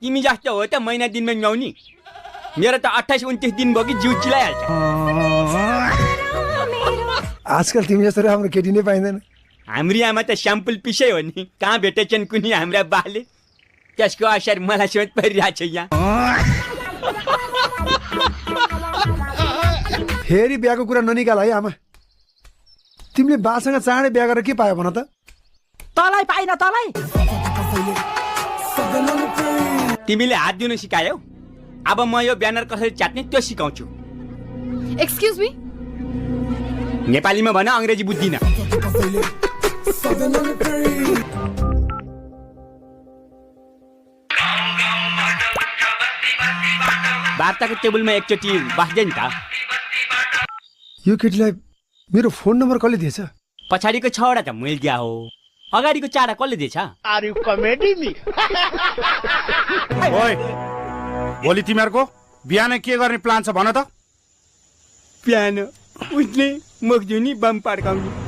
तिमी जस्तो हो त महिना दिनमा नुहाउने मेरो त 28-29 दिन भयो कि जिउ चिलाइहाल्छ आजकल तिमी जस्तो राम्रो केटी नै पाइँदैन हाम्री आमा त स्याम्पल पिसै हो नि कहाँ भेटेछन् कुनै हाम्रा बाले त्यसको असर मलाई सोच परिरहेछ यहाँ फेरि बिहाको कुरा ननिकाल है आमा तिमीले बासँग चाँडै बिहा गरेर के पायो भन त तलाई पाइन तलाई तिमीले हात दिनु सिकायौ अब म यो ब्यानर कसरी च्यात्ने त्यो सिकाउँछु एक्सक्युज मी नेपालीमा भन अंग्रेजी बुझ्दिन वार्ताको टेबलमा एकचोटि बस्दैन त यो केटीलाई मेरो फोन नम्बर कसले दिएछ पछाडिको 6 वटा त मैले दिया हो अगाडिको 4 वटा कसले दिएछ आर यु कमेडी मी ओइ भोलि तिमीहरूको बिहान के गर्ने प्लान छ भन त पियानो उठ्ने मुख धुनी बम पड्काउने